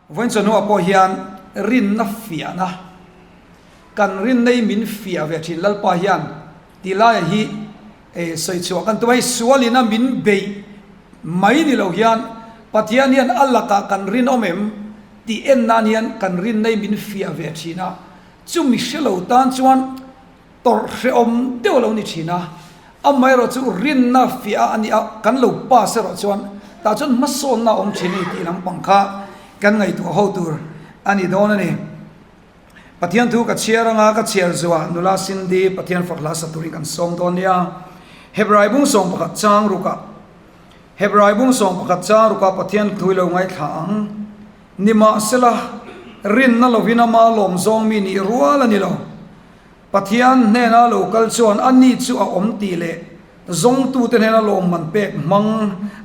Vawiin chawhnuah pawh hian rinna fiahna, kan rinna hi min fiah ve thin Lalpa hian ti laia hi sawi chhuah kan tum a, hei sualina min beih mai ni lo hian Pathian hian a lakah kan rinawm em tih en nan hian kan rinna hi min fiah ve thin a, chumi hre lo tan chuan Tawrh hrehawm deuh a lo ni thin a, amaherawh chu rinna fiah a ni a, kan lo pass erawh chuan tah chuan hmasawnna a awm thin a ni tih lampang kha kan ngaihtuah ho tur a ni dawn a ni. Pathian thu ka chhiar anga ka chhiar zuah nula Cindy Pathian fak hla sa turin kan sawm dawn nia. Hebrai bung 11 chang rukah Hebrai bung 11 chang rukah Pathian thu i lo ngaithla ang. Nimahsela, rinna lovin ama lawm zawng mi nih rual a ni lo. Pathian hnena lo kal chuan a ni chu a awm tih leh zawngtute hnena lawmman pek hmang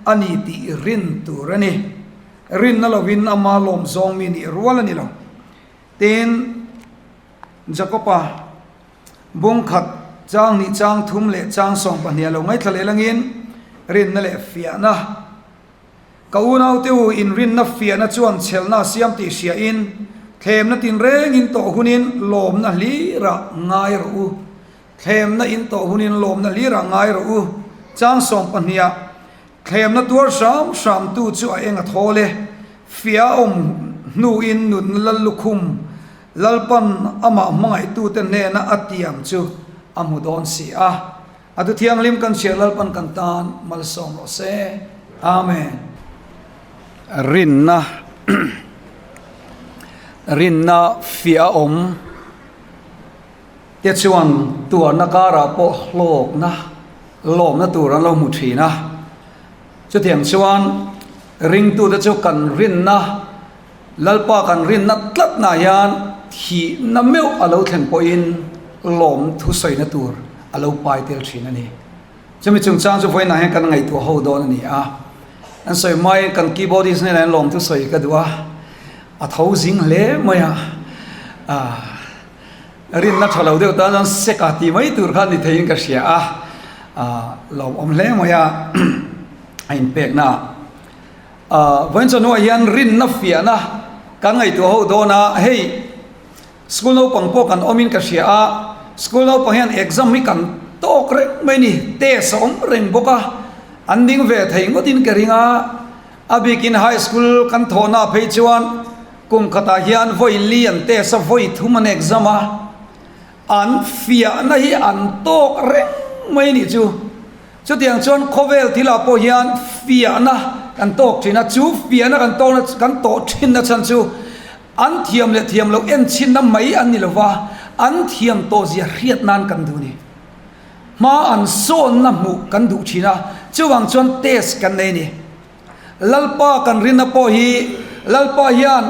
a ni tih rin tur a ni. Rinna lovin ama lawm zawng mi nih rual a ni lo. Tin, Jakoba bung khat chang hnih chang thum leh chang 12 a lo ngaithla leh langin rinna leh fiahna Ka unaute u, inrinna fiahna chuan chhelna a siam tih hriain, thlemna tinrengin tawh hunin lawmna hlirah ngai rawh u. Thlemna in tawh hunin lawmna hlirah ngai rawh u. Chang 12ah, Thlemna tuar hram hramtu chu a eng a thawl e, fiah a awm hnuin nunna lal lukhum Lalpan amah hmangaihtute hnena a tiam chu a hmu dawn si a. A thu thianghlim kan chhiar Lalpan kan tan malsawm rawh se. Amen. Rinna Rinna fiah a awm te chuan tuarna karah pawh hlawkna lawmna tur an lo hmu thin a. Chutiang chuan ringtute chu kan rinna Lalpa kan rinna tlatna hian thihna meuh a lo thlen pawhin lawm thusawina tur a lo pai tel thin a ni. Chumi chungchang chu vawiinah hian kan ngaihtuah ho dawn a ni a. An sawi hmain kan keyboardist hnenah hian lawm thusawi ka duh a, a tho zing hle mai a. Rinna tha lo deuh tan chuan seka tih mai tur kha ni theiin ka hria a, lawmawm hle mai a a inpekna. Vawiin chawhnuah hian rinna fiahna kan ngaihtuah ho dawn a, hei school naupang pawh kan awmin ka hria a, school naupang hian exam hi kan tawk reng mai ni, test a awm reng bawk a, an ding ve thei ngawtin ka ring a, a bikin high school kan thawhna phei chuan kum khatah hian vawi li an test a, vawi thum an exam a, an fiahna hi an tawk reng mai nih chu. Chutiang chuan khawvel thilah pawh hian fiahna kan tawk thin a, chu fiahna kan tawkna kan tawh thinna chhan chu an thiam leh thiam loh enchhinna mai an ni lova, an thiam tawh zia hriat nan kan duh a ni. Hma an sawnna hmuh kan duh thin a, chuvang chuan test kan nei a ni. Lalpa kan rinna pawh hi Lalpa hian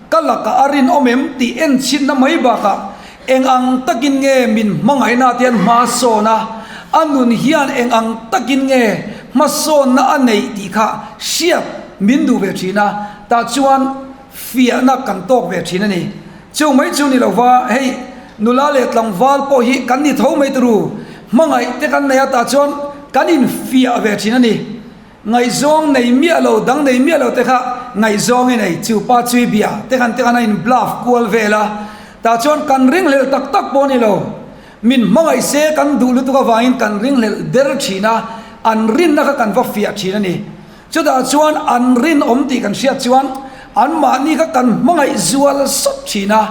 ka lakah a rinawm em tih enchhinna mai bakah eng ang takin nge min hmangaihna te hian hma sawn a, a nun hian eng ang takin nge hmasawnna a neih tih kha hriat min duh ve thin a, tah chuan fiahna kan tawk ve thin a ni. Chu mai chu ni lova hei nula leh tlangval pawh hi kan ni tho mai turu, hmangaih te kan nei a tah chuan kan infiah ve thin a ni. Ngaihzawng nei miah lo, dang nei miah lo te kha ngaihzawng i nei, chu pa chui bia te khan te khan a in bluff kual vel a, tah chuan kan ringhlelh tak tak pawh a ni lo. Min hmangaih se kan duh lutuk avangin kan ringhlelh der thin a, an rinna kha kan va fiah thin a ni. Chutah chuan an rinawm tih kan hriat chuan anmahni kha kan hmangaih zual sawt thin a,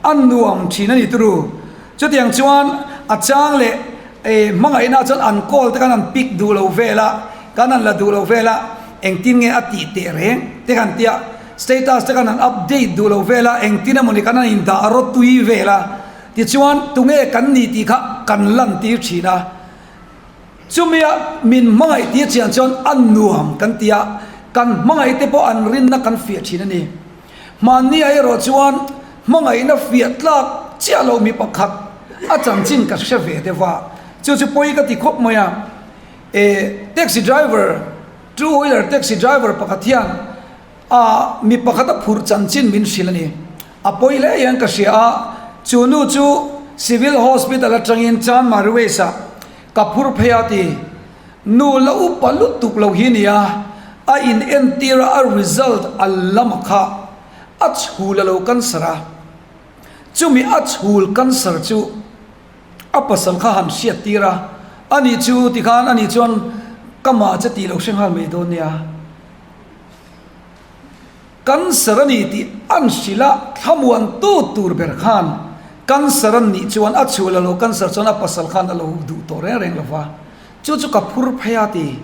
a nuam thin a ni turu. Chutiang chuan a chang leh E, hmangaihna chuan an call te khan an pick duh lo vel a, kan an la duh lo vel a, engtin nge a tih teh reng te khan tia, status te khan an update duh lo vel a, engtin emawni khan an indah rawtui vel a, tichuan tunge kan ni tih kha kan lan tir thin a, chumia min hmangaih tir chian chuan a nuam kan ti a, kan hmangaih te pawh an rinna kan fiah thin a ni. Hmanni ah erawh chuan hmangaihna fiah tlak chiah loh mi pakhat a chanchin ka hre ve deuh a, chu chu pawi ka ti khawp mai a. E taxi driver, two wheeler taxi driver pakhat hian a mi pakhat a phurh chanchin min hrilh a ni. A pawi hle hian ka hria a, chu nu chu Civil Hospital atangin Chanmari Waste ah ka phur phei a ti. Nu la upa lutuk lo hi nia, a in entir a a result a lam a kha. A chhul a lo cancer a, chumi a chhul cancer chu a pasal kha han hriat tir a, ani chu tikhan ani chuan ka mah che tih lo hre nghal mai dawn nia. Cancer a ni tih an hrilh a, thlamuan tu tur ber khan cancer an nih chuan a chhul a lo cancer chuan a pasal khan a lo duh tawh reng reng lo va, chu chu ka phur phei a ti.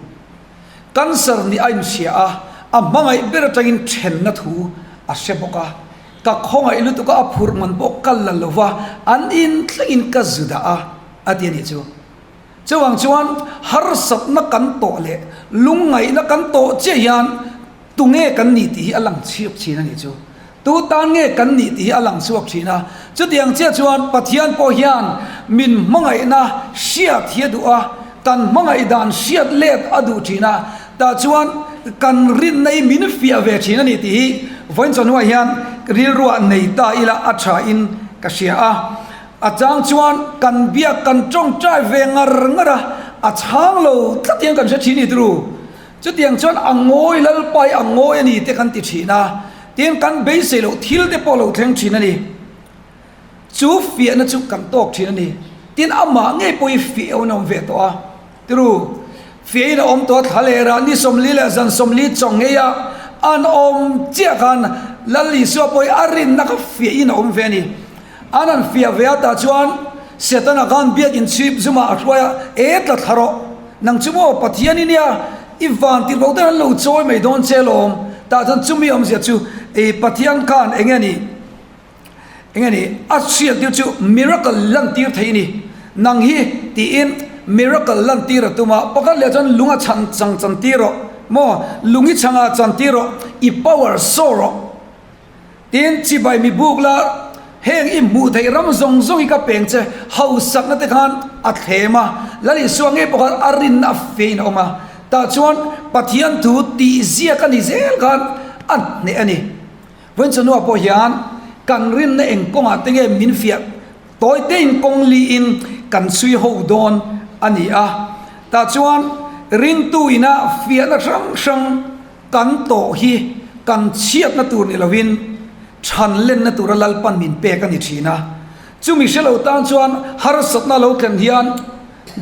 Cancer nih a inhria a, a hmangaih ber atangin thenna thu a hre bawk a, ka khawngaih lutuk a, a phurh man pawh ka la lo va, an in thlengin ka zu dah a, a ti a nih chu. Chuvang chuan harsatna kan tawh leh lungngaihna kan tawh chiah hian tunge kan nih tih hi a lang chhiak thin a nih chu. Tu tan nge kan nih tih hi a lang chhuak thin a. Chutiang chiah chuan Pathian pawh hian min hmangaihna hriat hi a duh a, kan hmangaih dan hriat let a duh thin a, tah chuan kan rinna hi min fiah ve thin a ni tih hi vawiin chawhnuah hian rilruah nei ta ila a tha in ka hria a. A chang chuan kan biak kan tawngtai ve ngar ngar a, a chhang lo tlat hian kan hre thin i turu. Chutiang chuan a ngawi Lalpa hi a ngawi a ni te kan ti thin a, tin kan beisei loh thil te pawh lo thleng thin a ni. Chu fiahna chu kan tawk thin a ni. Tin amah ngei pawh hi fiah in a awm ve tawh a, turu fiahin a awm tawh a, thla leh rah ni 40 leh zan 40 chaw ngei a an awm chiah khan Lal Isua pawh hi a rinna kha fiahin a awm ve a ni. An han fiah ve a tah chuan Setana khan biakin chhip zumah a hruai a, E tla thla rawh, nang chu maw Pathian i nia, i van tirh bo ten an lo chawi mai dawn che lawm. Tah chuan chumi awmzia chu e Pathian khan eng nge ni, eng nge ni, a hriat tir chu miracle lan tir thei a ni, nang hi tiin miracle lan tir a tum a, pakhat leh chuan lung a chhan chang chan tir rawh maw, lung i chhangah chan tir rawh, i power saw rawh. Tin, chibai mi buk la, heng i hmuh theih ram zawng zawng hi ka peng che, hausakna te khan a thlem a, Lal Isua ngei pawh khan a rinna a fein a awm a, tah chuan Pathian thu tih ziak a ni zel khan a hneh a ni. Vawiin chawhnuah pawh hian kan rinna eng kawngah te nge min fiah tawi tein kawng liin kan chhui ho dawn a ni a, tah chuan ringtu ina fiahna hrang hrang, Kan tawh hi kan chhiatna tur ni lovin than lenna tura Lalpan min pek a ni thin a. Chumi hre lo tan chuan harsatna lo thlen hian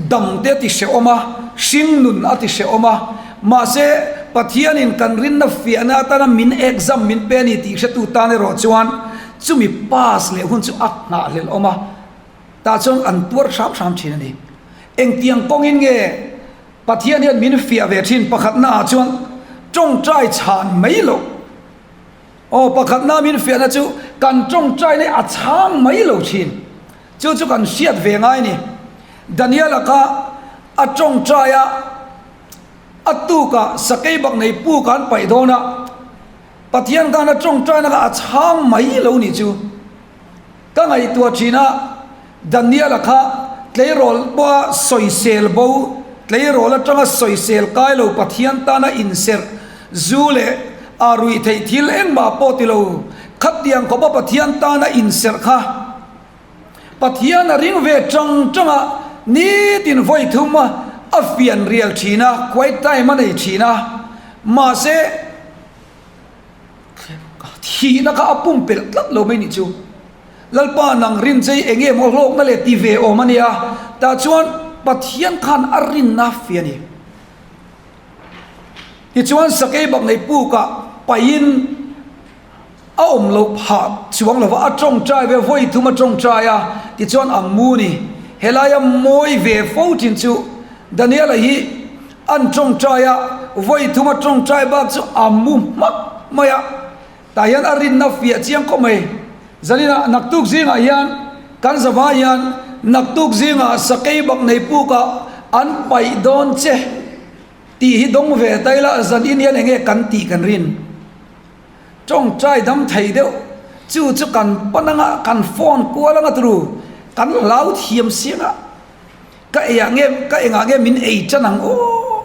damte a ti hrehawm a, hringnun a ti hrehawm a. Mahse, Pathianin kan rinna fiahna atana min exam min pe a ni tih hretu tan erawh chuan chumi pass leh hun chu a nghahhlelh awm a. Tah chuan an tuar hram hram thin a ni. Engtiang kawngin nge Pathian hian min fiah ve thin pakhatna ah chuan tawngtai chhan mai loh. Aw pakhatna min fiahna chu kan tawngtai na hi a chhang mai lo thin. Chu chu kan hriat ve ngai ni. Daniela kha a tawngtai a, a tukah sakei bak nei puk an paih dawn a, Pathian khan a tawngtai na kha a chhang mai lo nih chu. Ka ngaihtuah thin a, Daniel-a kha tleirawl pawha sawisel bo, tleirawl atanga sawisel kai lo Pathian tana inserh, zu leh a ruih theih thil engmah pawh ti lo, khatiang khawpa Pathian tana inserh kha Pathian a ring ve tang tang a, nitin vawi thum a fian rial thin a, quiet time a nei thin a, mahse, Thihna kha a pumpelh tlat lo mai nih chu. Lalpa nang rin chei eng nge maw hlawkna leh ti ve awm a nia. Tah chuan Pathian khan a rinna fi a ni. Tichuan sakei bak nei pukah paihin a awm loh phah chuang lova a tawngtai ve vawi thum a tawngtai a tichuan ang mu ni. Helaia mawi ve fo thin chu Daniela hi An tawngtai a, vawi thum a tawngtai bak chu a mu hmak mai a, tah hian a rinna fiah chiang khawp mai. Zaninah naktuk zingah hian kan zavai hian naktuk zingah sakei bak nei pukah an paih dawn che tih hi dawng ve ta ila zanin hian eng nge kan tih kan rin. Tawngtai dam thei deuh chu chu kan pan anga kan phone kual anga turu kan hlau thiam siang a. Ka eiah nge, ka engah nge min ei tan ang aw,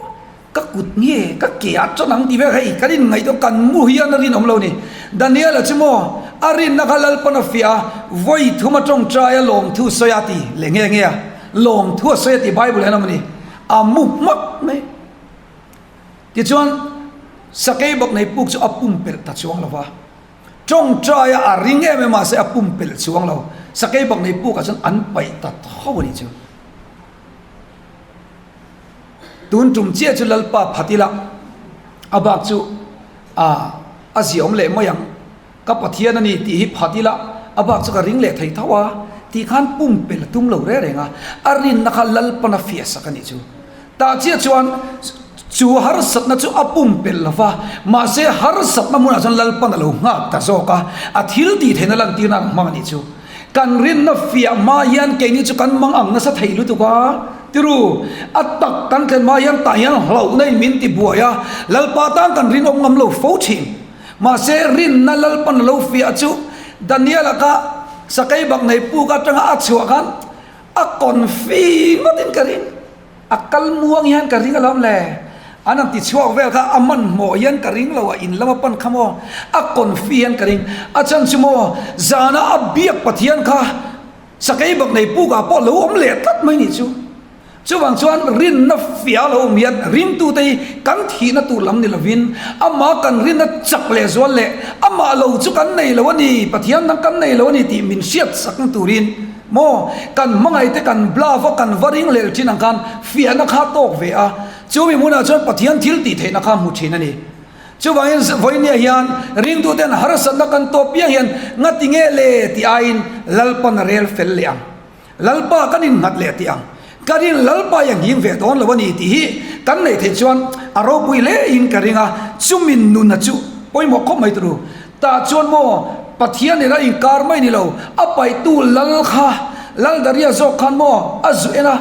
ka kut nge, ka ke ah tan ang tih vel hei kan inngaihtuah kan mu hian a rinawm lo ni. Daniel-a chu maw a rinna kha Lalpan a fiah a, vawi thum a tawngtai a lawmthu sawi a ti leh nge nge a, lawmthu a sawi a ti Bible hian a awm a ni, a mu hmak mai. Tichuan sakei bawk nei puk chu a pumpelh ta chuang lo va. Ṭawngṭaia a ring em em mahse a pumpelh chuang lo. Sakei bak nei pukah chuan an paih ta tho a nih chu. Tun tum chiah chu Lalpa phat ila a bak chu a a ziaawm leh mai ang. Ka Pathian a ni tih hi phat ila a bak chu ka ring leh thei tho a tih khan pumpelh a tum lo reng reng a, a rinna kha Lalpan a fiah sak a nih chu. Tah chiah chuan chu harsatna chu a pumpelh lo va, mahse harsatna hmunah chuan Lalpan a lo nghak ta zawk a, a thil tih theihna lantirna an hmang a nih chu. Kan rinna fiah hma hian keini chu kan mang ang nasa thei lutuk a, tiru, a tak kan thlen hma hian tah hian hlauhna in min ti buai a, Lalpa tan kan rinawm ngam lo fo thin. Mahse rinna Lalpan a lo fiah chu Daniel-a kha sakei bak nei puk atanga a chhuah khan a confi ngawtin ka ring. A kal muang hian ka ring alawm le. An han ti chhuak vel kha a hmanhmawh hian ka ring lo a, in lama pan kha maw? A confi hian ka ring. A chhan chu maw, zana a biak Pathian kha sakei bak nei pukah pawh lo awm leh tlat mai nih chu. Chuvang chuan rinna fiah lo awm hian ringtute hi kan thihna tur lam ni lovin amah kan rinna chak leh zual leh amah lo chu kan nei lo a ni, Pathian dang kan nei lo a ni tih min hriat sakna turin Maw, kan hmangaihte kan bluff a, kan va ring lel thin ang khan fiahna kha tawk ve a, chumi hmunah chuan Pathian thil tih theihna kha hmu thin a ni. Chuvangin vawinia hian ringtuten harsatna kan tawp piang hian ngati nge le tih aiin Lalpan a rel fel leh ang. Lalpa kan innghat leh tih ang. Ka rin Lalpa hi a nghing ve dawn lo a ni tih hi kan neih theih chuan a ropui hle in ka ring a, chumi nuna chu pawimawh khawp mai turu. Tah chuan maw Pathian nen a inkar mai ni lo, a paihtu Lal kha, Lal Daria zawk khan maw a zu en a,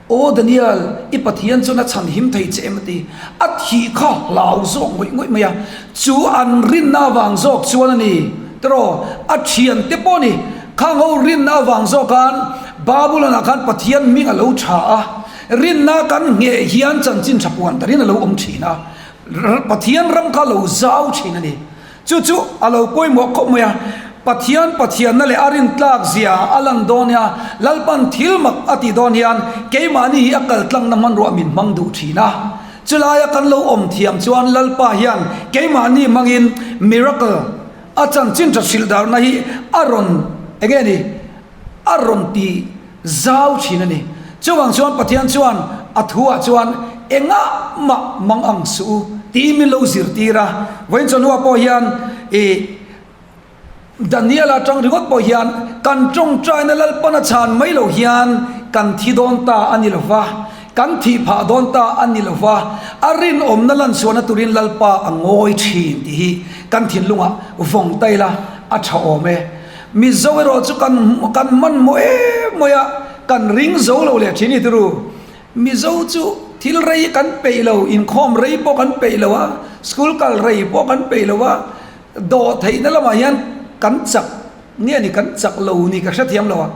Aw Daniel, i Pathian chuan a chhan him thei che em a ti. A thih kha hlau zawk ngawih ngawih mai a, chu an rinna avang zawk chuan a ni. Tiraw, a thiante pawh a ni. Khang ho rinna avang zawk khan Babulon-ah khan Pathian hming a lo tha a, rinna kan ngheh hian chanchin tha puan tarin a lo awm thin a, Pathian ram kha a lo zau thin a ni. Chu chu a lo pawimawh khawp mai a, Pathian Pathianna leh a rintlak zia a lan dawn nia, Lalpan thil mak a tih dawn hian keimahni hi a kaltlangna hmanruah min hmang duh thin a. Chulaia kan lo awm thiam chuan Lalpa hian keimahni hmangin miracle, A chanchin tha hrilh darna hi a rawn eng nge ni? A rawn ti zau thin a ni. Chuvang chuan Pathian chuan a thuah chuan engah mah mang ang suh u tiin min lo zirtir a. Vawiin chawhnuah pawh hian ih Daniela atang ringawt pawh hian kan tawngtaina Lalpan a chhan mai loh hian kan thi dawn ta a ni lo va, kan thih phah dawn ta a ni lo va, a rinawmna lanchhuahna turin Lalpa a ngawi thin tih hi Kan thinlungah vawng ta ila a tha awm e. Mizo erawh chu kan kan hmanhmawh em mai a, kan ring zo lo leh thin i turu. Mizo chu thil rei kan peih lo, inkhawm rei pawh kan peih lo a, school kal rei pawh kan peih lo a, dawh theihna lamah hian kan chak nge ni kan chak lo ni ka hrethiam lo a.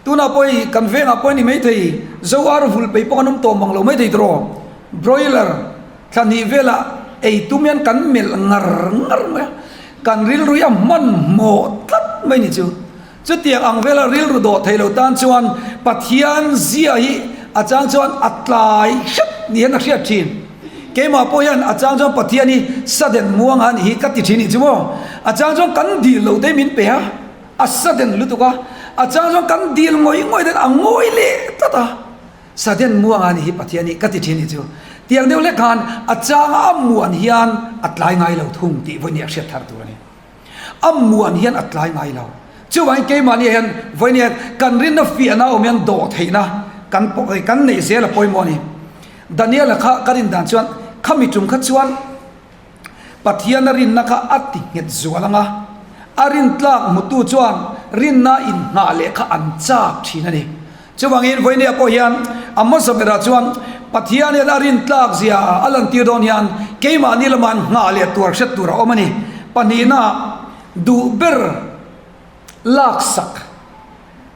Tunah pawh hei kan vengah pawh a ni maithei, Zo ar vulh peih pawh kan awm tawh mang lo maithei tiraw, broiler. Thla hnih velah ei tum hian kan melh ngar ngar mai a, kan rilru hi a hmanhmawh tlat mai ni chu. Chutiang ang vela rilru dawh thei lo tan chuan Pathian zia hi a chang chuan a tlai hret ni hian a hriat thin. Keimah pawh hian a chang chuan Pathian hi sudden muang a nih hi ka ti thin nih chu maw. A chang chuan kan dil loh te min pe a, a sudden lutuk a, a chang chuan kan dil ngawih ngawih ten a ngawi leh tlat a. Sudden muang a ni hi Pathian hi ka ti thin nih chu. Tiang deuh hlek khan a changa a muan hian a tlai ngai lo thung tih vawiin a hriat thar tur a ni. A muan hian a tlai ngai lo. Chuvangin keimahni ah hian vawiin hian kan rinna fiahna awm hian dawh theihna kan kan neih zel a pawimawh a ni. Daniel-a kha ka rin dan chuan khami tum kha chuan Pathian a rinna kha a ti nghet zual ang a, a rintlak hmutu chuan rinna inhnah leh kha an chak thin a ni. Chuvangin vawinia pawh hian a hmasa berah chuan Pathian hian a rintlak zia a lantir dawn hian keimahni lamah an nghah leh tuar hret tur a awm a ni. Pahnihna duh ber laksak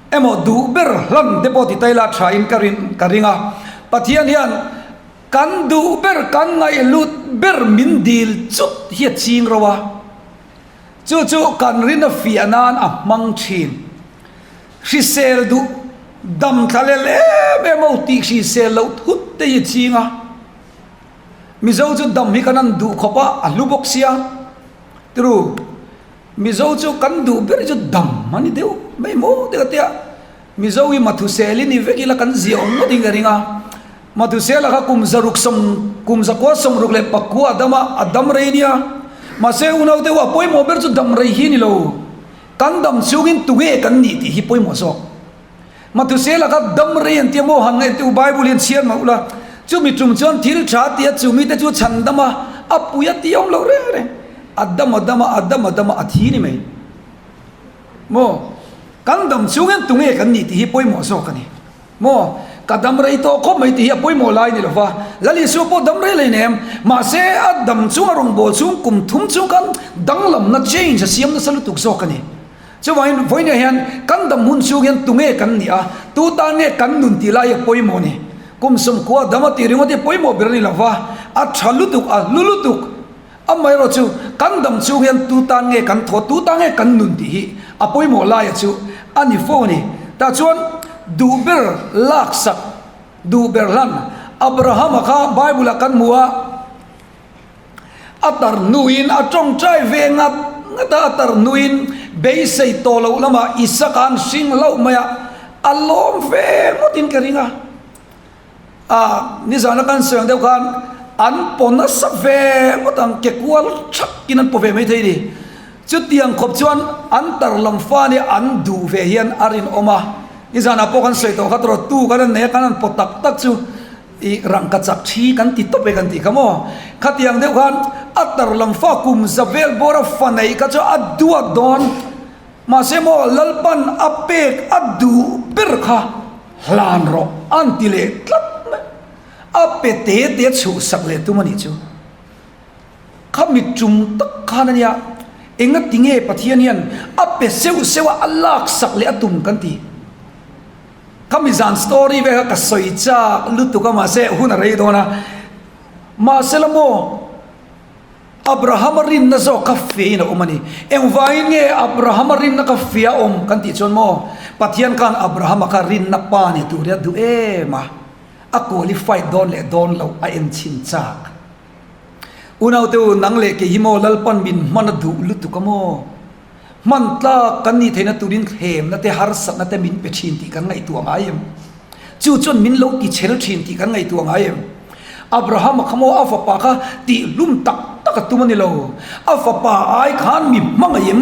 emaw duh ber hlan te pawh ti taila thain ka rin ka ring a. Pathian hian kan duh ber kan ngaihlut ber min dil chut hi a ching ro a. Chu chu kan rin a fiah nan a hmang thin. Hrisel duh dam thla lel em em ho tih hrisel loh thut te hi a ching a. Mizo chu dam hi kan han duh khawp a, a hlu bawk sia. Turu. Mizo chu kan duh ber hi chu dam a ni deuh mai maw te ka tia. Mizo hi Mathusel i ni vek ila kan zia awm ngawt in ka ring a. Mathusela kha kum zaruk sawm kum zakua sawmruk leh pakua a dam a, a dam rei nia. Mahse unaute u a pawimawh ber chu dam rei hi a ni lo. Kan dam chungin tunge kan nih tih hi pawimawh zawk. Mathusela kha dam rei an tia maw han ngaih teh u Bible hian chhiar mah ula. Chumi tum chuan thil tha tia chumi te chu chhan dam a, a pui a ti awm lo reng reng. A dam a dam a, a dam a dam a, a thi ni mai. Maw? Kan dam chungin tunge kan nih tih hi pawimawh zawk a ni. Maw? Ka dam rei tawh khawp mai tih hi a pawimawh lai ni lo va. Lal Isua pawh dam rei lei nem. Mahse, a dam chung a rawngbâwl chung kum thum chung khan danglamna, change, a siam nasa lutuk zawk a ni. Chuvangin vawiinah hian kan dam hun chhung hian tunge kan nih a, tu tan nge kan nun tih lai hi a pawimawh a ni. Kum sawmkhua dam a tih ringawt hi pawimawh ber a ni lo va, a tha lutuk, a hlu lutuk. Amaherawh chu kan dam chhung hian tu tan nge kan thaw, tu tan nge kan nun tih hi a pawimawh laia chu a ni fo a ni. Tah chuan duh ber laksak, duh ber hlan Abrahama kha Bible-ah kan hmu a, A tar hnuin a tawngtai ve ngat ngat a, a tar hnuin beisei tawh loh lamah Isaka an hring hlauh mai a, a lawm ve ngawtin ka ring a. A, nizana kan sawi ang deuh khan an paw nasa ve ngawt ang, ke kual thakin an paw ve maithei a ni. Chutiang khawp chuan an tar lam fa nia an duh ve hian a rinawm a, nizanah pawh kan sawi tawh kha tawrh tu kan an nei a, kan han paw tak tak chu. I rangka chak thi kan ti tawp e kan tih kha maw? Khatiang deuh khan a tar lam fa kum za vel bawr a fa neih kha chu a duat dawn. Mahse maw Lalpan a pek a duh ber kha hlan rawh an ti leh tlat mai. A pe te te a chhuhsak leh tum a nih chu. Kha mit tum tak khan a nia, engati nge Pathian hian a pe seuh seuh a, a laksak leh a tum kan ti. Khami zan story vel kha ka sawi chak lutuk a mahse hun a rei dawn a, mahse la maw Abrahama rinna zawk kha fiahin a awm a ni. Engvangin nge Abrahama rinna kha fia a awm kan tih chuan maw Pathian khan Abrahama kha rinna pa ni tur hi a duh em a, a qualified dawn leh dawn loh a en chhin chak. Unaute u nang leh kei hi maw Lalpan min hman a duh lutuk a maw? Hman tlak kan nih theihna turin thlemna te harsatna te min pe thin tih kan ngaihtuah ngai em? Chu chuan min lo ti chhel thin tih kan ngaihtuah ngai em? Abrahama kha maw a fapa kha tihhlum tak tak a tum a ni lo. A fapa ai khan mi hmangaih em?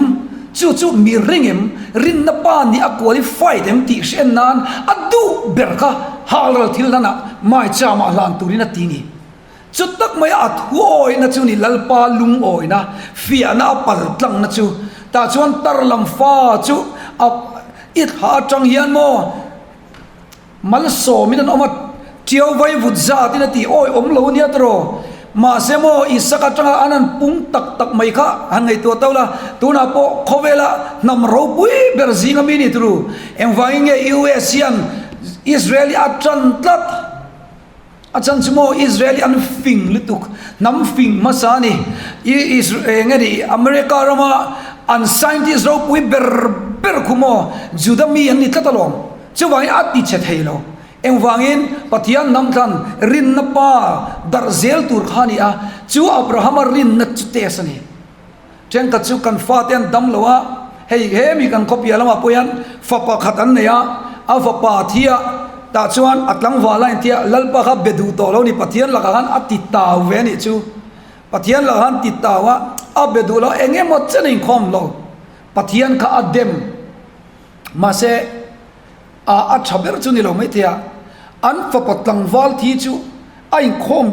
Chu chu mi ring em? Rinna pa nih a qualified em tih hriat nan a duh ber kha halral thil hlanah maichama hlan turin a ti ni. Chu tak mai a thuawihna chu ni Lalpa lungawina, fiahna a pal tlangna chu. Tah chuan tar lam fa chu a i thla atang hian maw malsawmin an awm a, tiau vai vut zatin a tih awi awm lo nia tawh. Mahse maw Isak atanga an han pung tak tak mai kha han ngaihtuah tau la, tunah pawh khawvela hnam ropui ber zinga mi ni turu. Engvangin nge US hian Israel hi a tan tlat? A chhan chu maw Israel hi an fing lutuk, hnam fing hmasa a ni. I Isra eng nge ni America rama an scientist ropui ber ber khu maw Juda mi an ni tlat alawm. Chuvangin a ti che thei lo. Engvangin Pathian hnam thlan rinna pa darh zel tur kha a ni a, chu Abrahama rinna chu test a ni. Thenkhat chu kan fate an dam lo a, hei hemi kan khawpiah lamah pawh hian fa pakhat an nei a, a fapa a thi a, tah chuan a tlangval a inti a, Lalpa kha be duh tawh lo ni, Pathian lakah khan a ti tau ve a nih chu, Pathian lakah khan ti tau a, a be duh lo, eng emaw chen a inkhawm lo, Pathian kha a dem, mahse a a tha ber chu ni lo maithei a, an fapa tlangval thi chu a inkhawm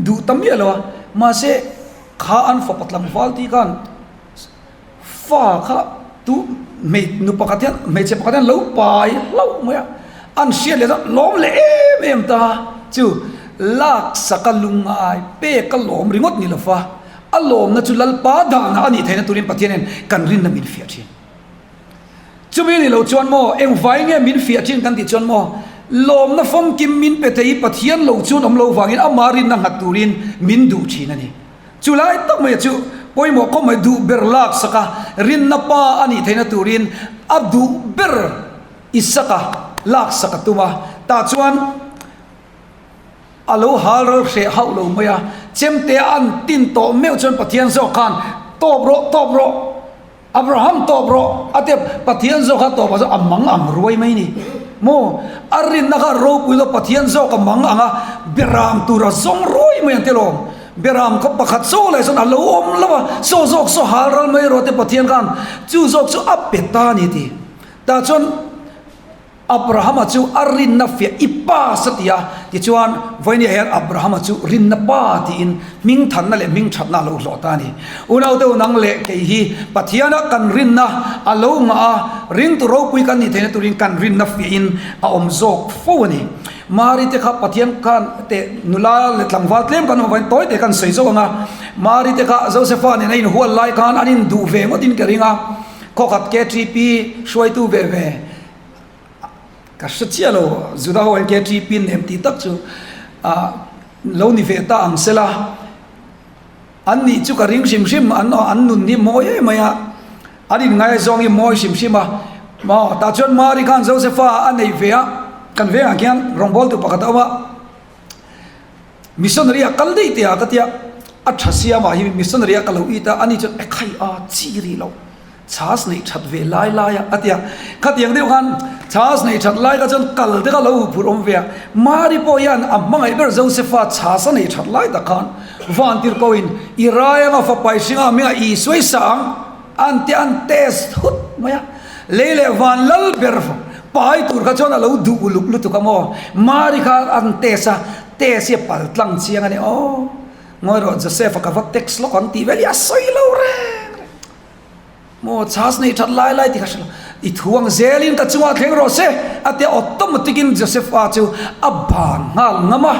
duh ta miah lo a, mahse. Kha an fapa tlangval tih khan fa kha tu hmei nu pakhat hian hmeichhe pakhat hian lo pai hlauh mai a, an hriat leh chuan lawm leh em em ta chu laksak a lungngai pek a lawm ringawt ni lo fa a lawmna chu Lalpa dahna a nih theihna turin Pathian hian kan rinna min fiah thin. Chumi ni lo chuan maw engvai nge min fiah thin kan tih chuan maw lawmna famkim min pe thei Pathian lo chuan awm lo vangin ama rinna nghat turin min duh thin a ni. Chu lai tak mai chu pawimawh khawp mai duh ber lak sak a rinna pa a nih theihna turin a duh ber Isaka lak sak a tum a tah chuan a lo hal ral hreh hauh lo mai a chemte a an tin tawh meuh chuan Pathian zawk khan tawp rawh tawp rawh. Abraham tawp rawh a ti a, Pathian zawk kha tawp ah chuan a mang ang ruai mai ni maw? A rinna kha ropui lo Pathian zawk a mang ang a, beram tur a zawng ruai mai ang ti lawm. Beram kha pakhat saw leh chuan a lo awm lo a, saw zawk saw hal ral mai rawh te Pathian khan chu zawk chu a pe ta a ni ti. Tah chuan Abrahama chu a rinna fiah i pass a ti a, tichuan vawinia hian Abrahama chu rinna pa tiin hmingthanna leh hmingthatna a lo hlawh ta a ni. Unaute nang leh kei hi Pathiana kan rinna a lo ngah a, ringtu ropui kan nih theihna turin kan rinna fiahin a awm zawk fo a ni. Mari te kha Pathian khan teh nula leh tlangval tlem kan awm avangin tawi te kan sawi zawk ang a, Mari te kha Josefa nen a inhual lai khan an induh ve ngawtin ka ring a, khawkhat KTP hruaitu ve ve. Ka hre chiah lo, Juda ho hian KTP nem tih tak chu lo ni ve ta ang sela, an nih chu ka ring hrim hrim, an an nun hi mawi em mai a, an inngaizawng hi mawi hrim hrim a, maw tah chuan Mari khan Josefa a neih ve a, kan vengah khian rawngbawltu pakhat a awm a. Missionary a kal daih teh a ka tia, a tha siam ah hi missionary a ka lo it a, ani chuan e khai a chi rih loh, chhas neih that ve lai lai a a tia, khatiang deuh khan chhas neih that lai kha chuan kal te kha lo huh phurh awm ve a, Mari pawh hian a hmangaih ber Josepha chhas a neih that lai tak khan vantirhkoh in i rai anga fapa i hringa hmingah Isua i sa ang. An te an test thut mai a, lei leh van lal ber pai tur kha chuan a lo duh uluk lutuk a maw? Mari kha an test a, test hi a pal tlang chiang a ni aw. Ngawi rawh Joseph-a ka va text lawk ang tih vel hi a sawi lo reng reng. Maw chhas nei that lai lai tih kha hre lo. I thu ang zelin ka chungah thleng rawh se a tia automatic in Joseph-a chu a ban nghal ngam a.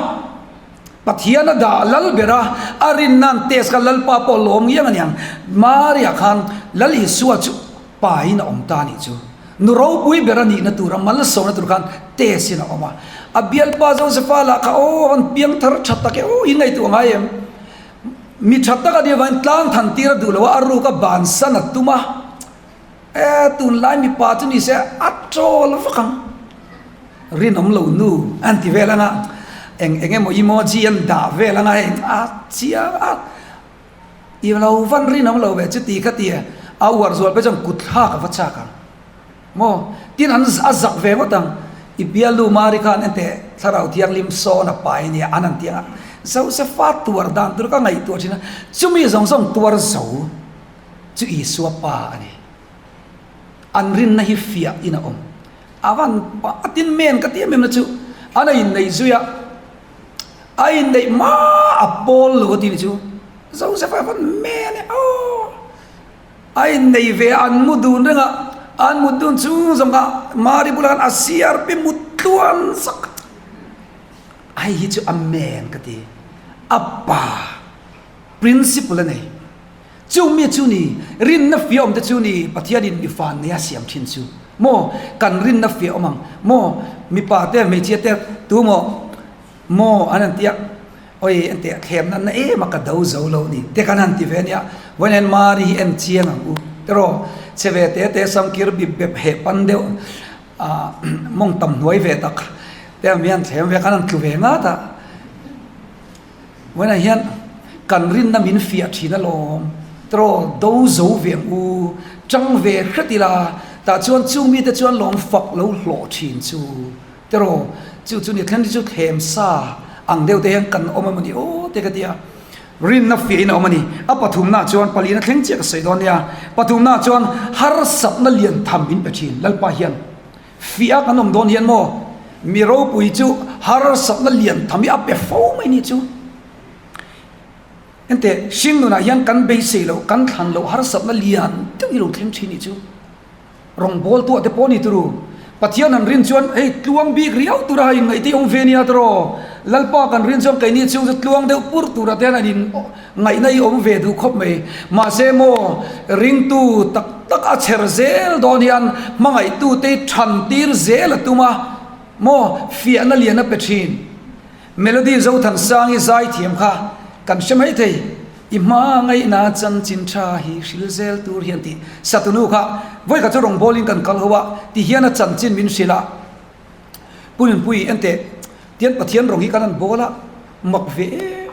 Pathian a dah lal ber a, a rinna'n test kha Lalpa pawh lawm ngiang a niang. Maria khan Lal Isua chu pain a awm ta a nih chu. Nu ropui ber a nihna tura malsawmna tur khan test in a awm a. A bialpa Josefa lah kha aw an piang thar tha tak e aw in ngaihtuah ngai em? Mi tha tak a nih avangin tlang than tir a duh lo a, a ruk a bansan a tum a. E tunlai mipa chu ni se a chawl vak ang. Rinawm lo nu an ti vel anga eng eng emaw emoji an dah vel anga hei a chiang a i lo van rinawm lo ve chuti kha tia a uar zual phei chuan kut thlak a va chak ang maw tin an a zak ve ngawt ang i bialnu Mari khan enteh thlarau thianghlim sawn a pai ania an han ti anga Josefa tuar dan tur ka ngaihtuah thin a chumi zawng zawng tuar zo chu Isua pa a ni. An rinna hi fiah in a awm. A van pa a tin men ka ti em em na chu an a inneih zui a, a inneih hma a pawl lo a ti ni chu Joseph a van men e aw. A inneih ve a an mu dun reng a, an mut dun chung zawng kha Mari bulah khan a siar pi mut tluan zak. Hei hi chu a men ka ti. A pa principle a nei. Chu mi chu ni, rinna fiah awm te chu ni, Pathianin mi fan nei a siam thin chu maw? Kan rinna fiah awm ang maw? Mipa te, hmeichhia te tu maw maw an han ti a, awi en teh thlem na na em a ka do zo lo ni te kan han ti ve ania, vawiin hian Mari hi en chiang ang u tiraw, chhe ve te te samkir bip bep heh pan deuh ah mawng tam hnuai ve tak te ang hian thlem ve khan an tlu ve ngat a. Vawiinah hian kan rinna min fiah thin alawm, tiraw do zo ve ang u, tang ve hret ila, tah chuan chung mite chuan lawm fak lo hlawh thin chu, tiraw chu chu ni thlen hi chu thlem sa ang deuh te hian kan awm emaw ni aw te ka ti a, rinna fiahin a awm a ni. A pathumnaah chuan palina thleng chiah ka sawi dawn nia, pathumnaah chuan harsatna lian tham min pe thin Lalpa hian. Fiah kan awm dawn hian maw mi ropui chu harsatna lian tham hi a pe fo mai ni chu. Enteh, hring nunah hian kan beisei loh, kan thlan loh harsatna lian deuh hi lo thleng thin ni chu. Rawngbâwl tuah te pawh ni turu. Pathian han rin chuan hei tluang bik riau tura ha inngaih te hi awm ve nia tiraw. Lalpa kan rin chuan keini chhung chu tluang deuh pur tura te hian an in Ngaihna i awm ve duh khawp mai. Mahse maw, ringtu tak tak a chher zel dawn hian hmangaihtute hi than tir zel a tum a, maw, fiahna lian a pe thin. Melody Zothansangi zaithiam kha kan hre mai thei, I hma ngaihna chanchin tha hi hril zel tur hian tih satunu kha vawikhat chu rawngbawlin kan kal ho a, ti hian a chanchin min hrilh a. Pu Nunpui enteh, tian Pathian rawng hi kan han bawl a, mak ve em.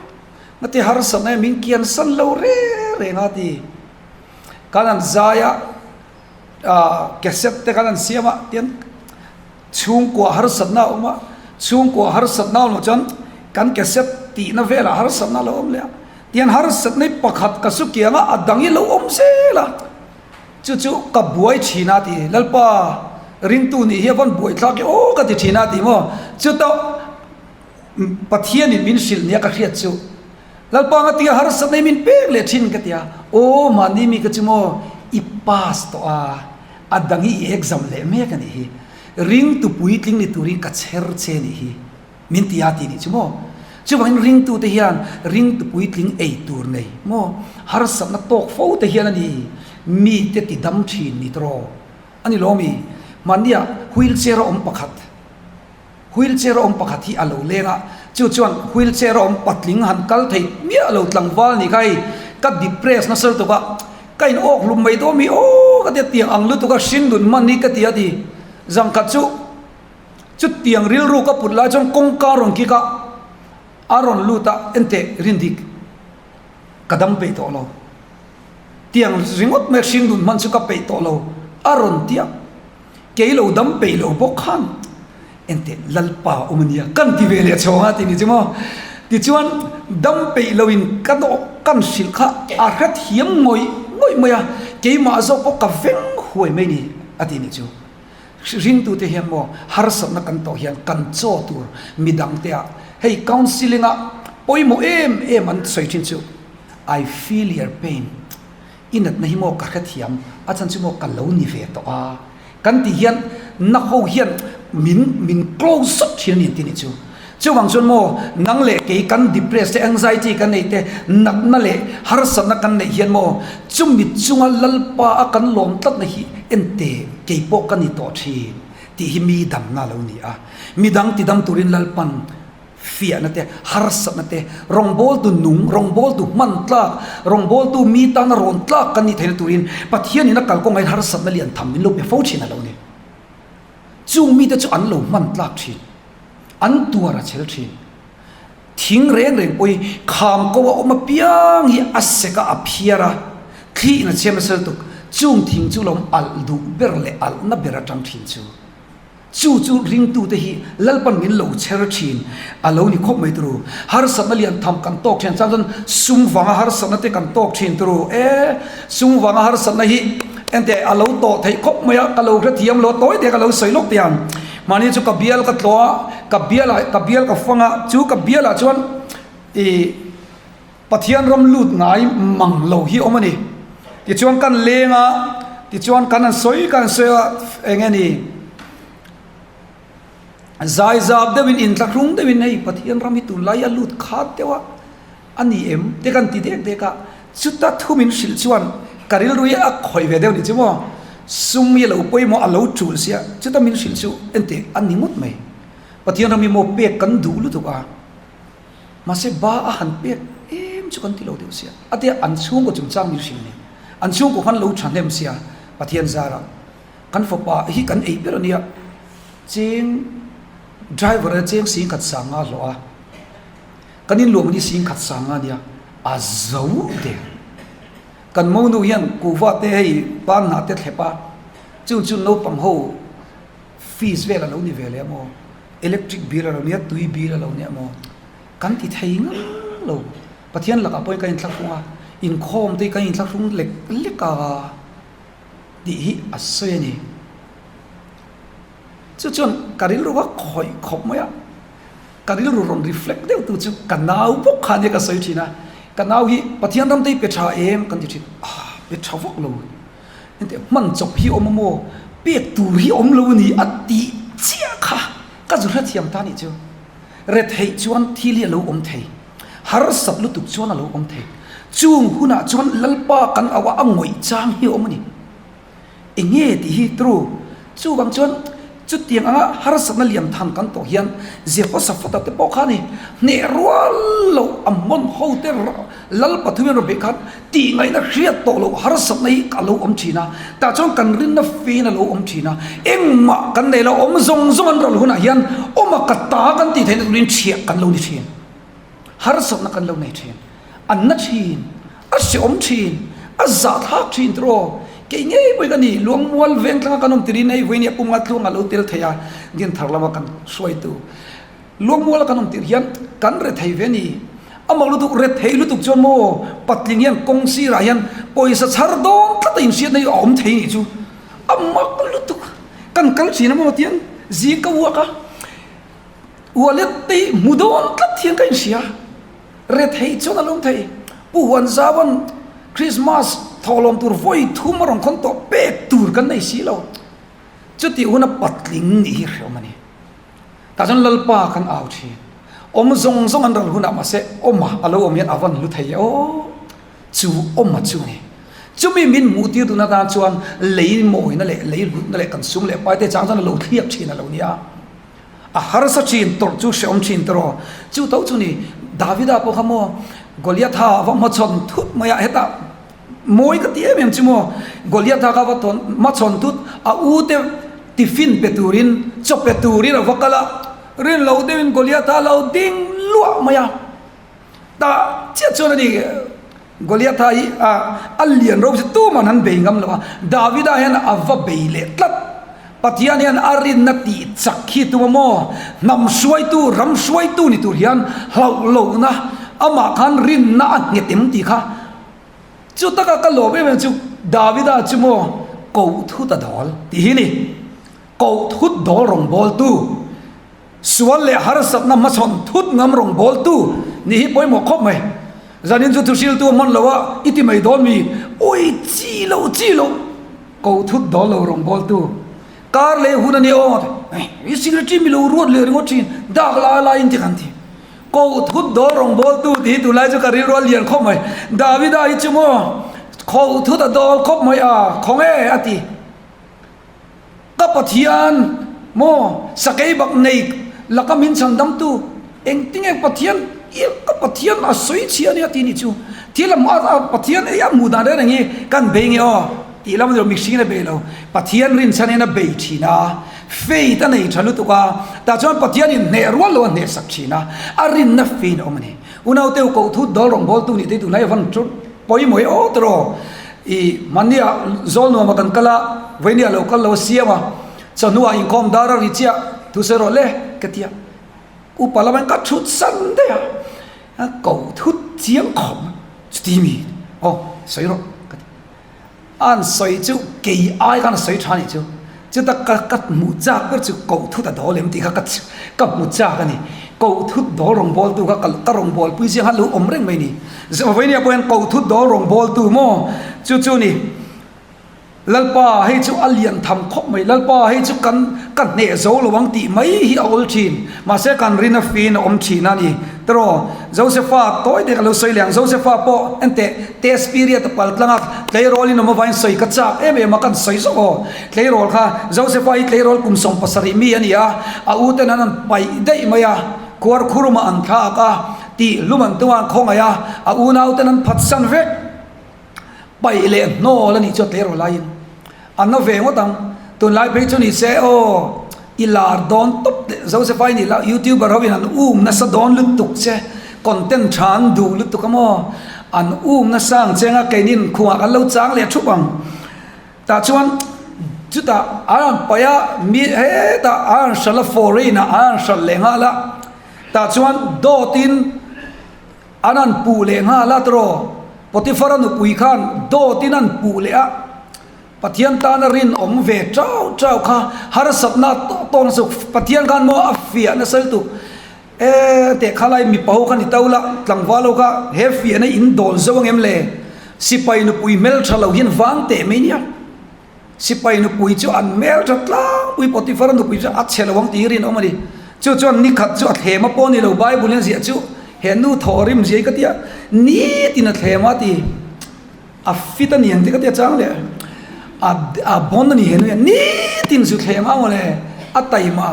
Ngati harsatna hi min kian san lo reng reng a ti. Kan han zai a, cassette te kan han siam a, tian chhungkua harsatna a awm a, chhungkua harsatna a awm loh chuan kan cassette tihna velah harsatna a lo awm leh a, tian harsatna hi pakhat ka su kiang a, a dang hi lo awm zel a, chu chu ka buai thin a ti, Lalpa ringtu nih hi a vawn buai thlak i aw ka ti thin a ti maw, chutah Pathianin min hrilh nia ka hriat chu. Lalpa nga tia harsatna hi min pek leh thin ka ti a, aw mahni mi ka chu maw i pass tawh a, a dang hi i exam leh mek a nih hi, ringtu puitling ni turin ka chher che nih hi min ti a ti nih chu maw. Chuvangin ringtute hian ringtu puitling ei tur nei maw harsatna tawk fo te hian a ni mite ti dam thin ni tawh a ni lawmi mahnia wheelchair a awm pakhat. Wheel chair a awm pakhat hi a lo leng a, chu chuan wheel chair a awm patling han kal thei miah lo tlangval ni kha hei ka depress nasa lutuk a, ka in awk hlum mai dawn mi aw ka tia tiang ang lutuk a hring dun hman hi ka ti a ti. Zangkhat chu chutiang rilru ka put lai chuan kawngka rawn kik a, a rawn lut a enteh rindik ka dam peih tawh lo, tiang ringawt mai hring dun hman chu ka peih tawh lo a rawn ti a. Kei lo dam peih lo bawk khan engteh Lalpa awm a nia kan ti ve leh chhawng a ti ni chu maw. Tichuan dam peih lo in ka dawh kan hrilh kha a hrethiam ngawih ngawih mai a, keimah zawk pawh ka veng huai mai ni a ti ni chu. Ringtute hian maw harsatna kan tawh hian kan chaw tur midangte ah hei counselling ah pawimawh em em an sawi thin chu I feel your pain. I natna hi maw ka hrethiam, a chhan chu maw ka lo ni ve tawh a, kan tih hian na ho hian min min close sawt thin a ni an ti nih chu. Chuvang chuan maw nang leh kei kan depress te anxiety kan neih te natna leh harsatna kan neih hian maw chumi chunga Lalpa a kan lawm tlatna hi ente kei pawh ka ni tawh thin tih hi mi damna a lo ni a, midang tidam turin Lalpan Fiahna te, harsatna te, rawngbawltu nung, rawngbawltu hman tlak, rawngbawltu mi tana rawn tlak kan nih theihna turin Pathianin a kalkawngah hian harsatna lian tham min lo pe fo thin a lo ni. Chung mite chu an lo hman tlak thin. An tuar a chhel thin. Thing reng reng pawh hi kham ko a awm apiang hi a sek a, a phiar a, thliin a chhiam nasa lutuk. Chung thing chu lo alh duh ber leh alhna ber atang thin chu. Chu chu ringtute hi Lalpan min lo chher thin a lo ni khawp mai turu. Harsatna lian tham kan tawk thin chuan chuan sum vanga harsatna te kan tawk thin turu. E, sum vanga harsatna hi enteh a lo tawh theih khawp mai a, ka lo hrethiam lo a, tawi te ka lo sawi lawk teh ang. Mahni chu ka bial ka tlawh a, ka bial ah ka bial ka fang a, chu ka bial ah chuan ih Pathian ram lut ngai mang lo hi awm a ni. Tichuan kan leng a, tichuan kan han sawi kan han sawi a, eng nge ni, zaizap deuhin inthlahrung deuhin hei Pathian ram hi tunlai a lut khat deuh a, a ni em te kan ti dek dek a, chuta thu min hrilh chuan ka rilru hi a khawih ve deuh ni chu maw, sum hi a lo pawimawh a lo tul sia, chuta min hrilh chu enteh a ni ngawt mai. Pathian ram hi maw pek kan duh lutuk a. Mahse ba a han pek em chu kan ti lo deuh sia. A tia an chhungkaw chungchang min hrilh ni. An chhungkaw khan lo thahnem sia Pathian zara kan fapa hi kan ei ber a nia. Cheng driver a cheng sing khat sang nga hlawh a. Kan inluam hi sing khat sang nga nia. A zo der. Kan monu hian kuhva te hei pan hnah te thlep a. Chung chu naupang ho fees vel a lo ni ve leh maw? Electric bill a lo nia, tui bill a lo nia maw? Kan ti thei ngang lo. Pathian lakah pawhin kan inthlahrung a, inkhawm te hi kan inthlahrung lek lek a tih hi a sawi a ni. Chu chuan ka rilru a khawih khawp mai a, ka rilru rawn reflect deuh tu chu ka nau bawk kha nia ka sawi thin a, ka nau hi Pathian ram te hi pe tha em kan ti thin, ah pe tha vak lo. Hetiang hman chawp hi awm a maw? Pek tur hi awm lo a ni a tih chiah kha ka zu hrethiam ta nih chu. Retheih chuan thil hi a lo awm thei, harsat lutuk chuan a lo awm thei. Chung hunah chuan Lalpa kan auh a, a ngawih chang hi a awm a ni. Enge tih hi true. Chuvang chuan chutiang anga harsatna lian tham kan tawh hian Jehoshaphat-a te pawh kha ni hneh rual loh a hmawn ho te Lal Pathuian rawn beih khan tih ngaihna hriat tawh loh harsatna hi a lo awm thin a, tah chuan kan rinna fein a lo awm thin a, engmah kan nei lo, awm zawng zawng an ral hunah hian awm a ka ta kan tih theihna turin chhiah kan lo ni thin, harsatna kan lo nei thin, an na thin, a hreawm thin. A zahthlak thin tiraw? Kei ngei pawhin ka ni, Luangmual veng tlanga kan awm tirin hei vawiin hi a pum nga tluang a lo tel thei a, Dinthar lama kan hruaitu Luangmuala kan awm tir hian kan re thei ve a ni. A mak lutuk, re thei lutuk chuan maw patling hian kawng sirah hian pawisa chhar dawn tlat a inhriatna hi a awm thei nih chu. A mak lutuk, kan kal thin a maw tiang zing ka uak a, wallet te hi hmu dawn tlat hian ka inhria. Rethei chuan a lawm thei. Pu Huanzauan Krismas thawhlawm tur vawi thum a rawn khawn tawh pek tur kan nei si lo. Chutih huna patling nih hi hreawm a ni. Tah chuan Lalpa kan au thin. Awm zawng zawng an ral hunah mahse awma a lo awm hian a van hlu thei e aw. Chu awma chu a ni. Chumi min hmuh tir duhna atan chuan lei mawina leh lei hlutna leh kan sum leh pai te chang chuan a lo thliak thin a lo nia. A harsa thin, tawrh chu hrehawm thin tawh. Chu tho chu ni, Davida pawh kha maw Goliatha a va hmachhawn thut mai a, hetah mawi ka ti em em chu maw, Goliatha kha a va hmachhawn thut, a u te tiffin pe turin, chaw pe turin a va kal a, rin lo deuhin Goliatha a lo ding luah mai a. Tah chiah chuan a ni, Goliatha hi a lian ro chu tuman an bei ngam lo a, Davida hian a va bei leh tlat. Pathian hian a rinna tih chak hi tum a maw? Hnam hruaitu, ram hruaitu ni tur hian hlauh lohna, amah khan rinna a nghet em tih kha. Chu taka ka lawm em em chu Davida chu maw koh thut a dawl tih hi ni. Koh thut dawl rawngbawltu. Sual leh harsatna hmachhawn thut ngam rawngbawltu nih hi pawimawh khawp mai. Zanin chu thuhriltu a hman lo a, i ti mai dawn mi? Ui, chi lo, chi lo! Ko thut dawn lo rawngbawltu. Kar leh hun a ni aw, i secretary mi lo ruat leh ringawt thin, dak lai laiin ti kan ti. Ko thut dawn rawngbawltu tih hi tunlai chu ka rilru a lian khawp mai. Davida hi chu maw, kho thut a dawl khawp mai a, khawnge a ti. Ka Pathian, maw, sakei bak nei laka min chhandamtu, engtinge Pathian i ka Pathian a sawi chhia ania tih ni chu. Thil a a Pathian ei a hmuh dan reng reng hi kan bei nge aw tih lam a ni lo, mihringin a bei lo. Pathian rinchhanin a bei thin a, faith a nei tha lutuk a, tah chuan Pathianin hneh rual lo a hnehsak thin a, a rinna fein a awm a ni. Unauteu koh thut dawl rawngbawltu nih te hi tunlai avan chu pawimawh e aw tawh i mahnia zawl nuama kan kal a vawinia lo kal lo a siam a chawhnuah inkhawm dar a ri chiah thu sawi rawh le ka ti a upa lama ka thut san daih a koh thut chiang khawp chuti mi aw sawi rawh ka ti. An sawi chu kei ai khan a sawi tha anih chu. Chuta ka ka hmuh chak ber chu koh thut a dawl em tih kha ka ka hmu chak a ni. Koh thut dawl rawngbawltu kha ka ka rawngbawlpui zia khan lo awm reng mai ni. Vawinia pawh hian koh thut dawl rawngbawltu maw chu chu ni. Lalpa hei chu a lian tham khawp mai. Lalpa hei chu kan ka hneh zo lo ang tih mai hi a awl thin. Mahse kan rin a fiin a awm thin a ni. Tiraw Josepha tawi te ka lo sawi leh ang. Josepha pawh enteh Test period a pal tlang a, tleirawl in awm avain sawi ka chak em em a, kan sawi zawk aw. Tleirawl kha Josepha hi tleirawl kum 70 mi a ni a, a u ten an an paih daih mai a, khuar khurumah an thlak a, tih hlum an tum a, an khawngaih a, a unau ten an phatsan vek. Paih leh hnawl a nih chu a tleirawl laiin. A na ve ngawt ang. Tunlai phei chu ni se aw, i lar dawn tawp teh. Joseph a i nih lah youtuber ho in an um nasa dawn lutuk che, content tha an duh lutuk a maw? An um nasa ang che anga keinin khumah kan lo chang leh thup ang. Tah chuan chutah an rawn paih a, mi hetah an rawn hralh a, foreign ah an rawn hralh leh nghal a. Tah chuan dawt in. An han puh leh nghal a tawh. Potiphar-a nupui khan dawtin an puh leh a, Pathian tana rinawm ve chau chau kha harsatna tawh tawh nasa Pathian khan maw a fiah nasa lutuk. E teh kha lai mipa ho kha ni to la, tlangval ho kha he fiahna in dawl zo angem le? Sipai nupui hmeltha lo hian vang teh mai nia. Sipai nupui chu an hmel tha tlangpui, Potiphar nupui chu a chhe lo ang tih hi rinawm a ni. Chu chuan nikhat chu a thlem a pawh ni lo, Bible in a ziah chu he nu thaw rim zia hi ka ti a, nitin a thlem a ti, a fit a ni ang tih ka ti a chang leh a a bon a ni he nu hian nitin zu thlem a mawle a taima.